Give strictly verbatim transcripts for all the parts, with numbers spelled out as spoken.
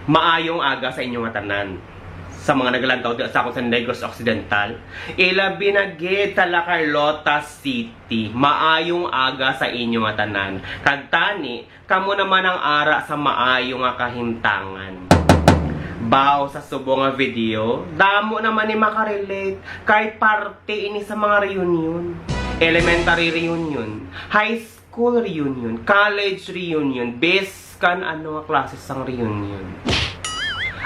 Maayong aga sa inyo nga tanan. Sa mga nagalantaw diha sa akon sa Negros Occidental, ilabi na gid sa La Carlota City, maayong aga sa inyo nga tanan. Kag tani, kamo naman ang ara sa maayo nga kahimtangan. Baw, sa subong nga video, damo naman ni makarelate kay parte ini sa mga reunion. Elementary reunion, high school reunion, college reunion, biskan ano nga klase sang reunion.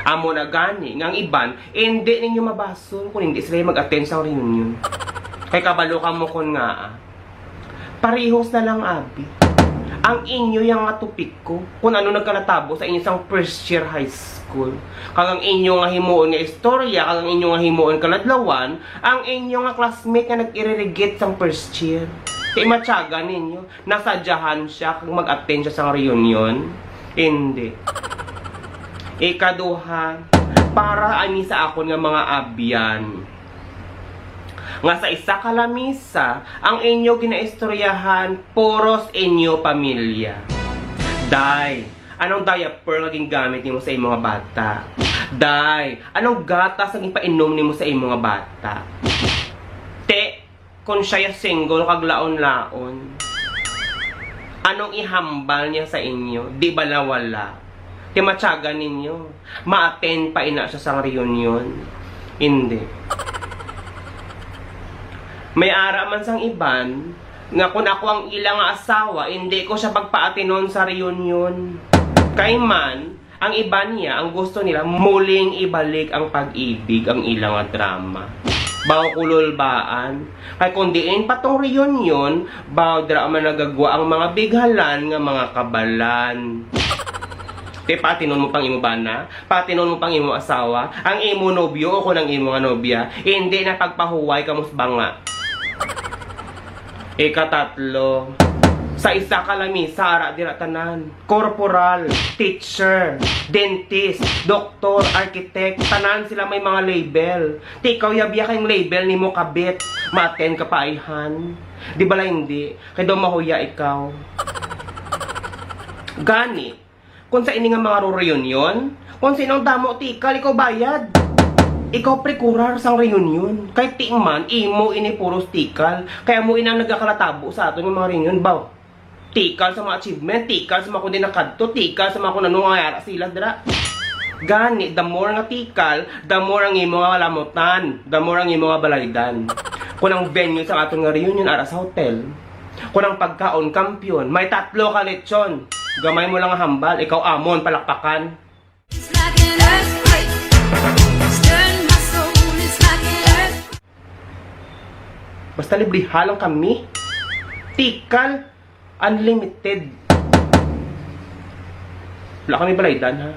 Amo na gani nga ang iban, hindi ninyo mabasol kung hindi sila mag-attend sang reunion. Kay kabalo kamo kon ngaa. Parehos na lang, abi. Ang inyo yang nga topiko, kung ano nagkanatabo sa inyo sang first year high school. Kag ang inyo nga himuon nga istorya, kag ang inyo nga himuon kaladlawan, ang inyo nga classmate nga nag-iririgit sang first year. Ti matyaga ninyo, nasadyahan siya kag mag-attend siya sang reunion? Hindi. Ikaduha, para ani sa akon nga mga abyan, nga sa isa ka lamisa, ang inyo ginaistoryahan, puros inyo pamilya. Day, anong diaper nga gingamit nimo sa imo nga bata? Day, anong gatas nga ginpainom nimo sa imo nga bata? Te, kung siya single kag laon-laon, anong ihambal niya sa inyo? Di bala wala? Ti matyaga ninyo, ma-attend pa ina siya sang reunion? Hindi. May ara man sang iban nga kung ako ang ila nga asawa, hindi ko siya pagpaatinon sa reunion. Kay man, ang iban niya, ang gusto nila, muling ibalik ang pag-ibig, ang ila nga drama. Baw kululbaan. Kay kung diin pa tong reunion, baw drama nagagwa ang mga bighalan nga mga kabalan. Ti paatinon mo pang imo bana, paatinon mo pang imo asawa, ang imo nobyo o kung ang imo nga nobya, hindi na pagpahuway kamo sa banga. Ikatatlo, sa isa ka lamisa, ara dira tanan. Corporal, teacher, dentist, doktor, architect, tanan sila may mga label. Ti ikaw, yabya kay ang label nimo kabit, ma-attend ka pa ayhan. Di bala hindi? Kay daw mahuya ikaw. Gani, kung sa ini nga mga reunion, kung sino ang damo tikal, ikaw bayad. Ikaw pre-kurar sang reunion. Kay ti man, imo ini puros tikal. Kay amo ini ang nagakalatabo sa aton nga mga reunion, baw. Tikal sa mga achievement, tikal sa mga kundi nakadto, tikal sa mga kung ano nga yara sila dira. Gani, the more nga tikal, the more ang imo nga lamutan, the more ang imo nga balaydan. Kung ang venue sa aton nga reunion ara sa hotel, kung ang pagkaon kampiyon, may tatlo ka lechon. Gamay mo lang nga hambal, ikaw amon palakpakan. It's like an earthquake. Stirring my soul, it's like an earthquake. Basta libliha lang kami. Tikal, unlimited. Wala kami balaydan, ha?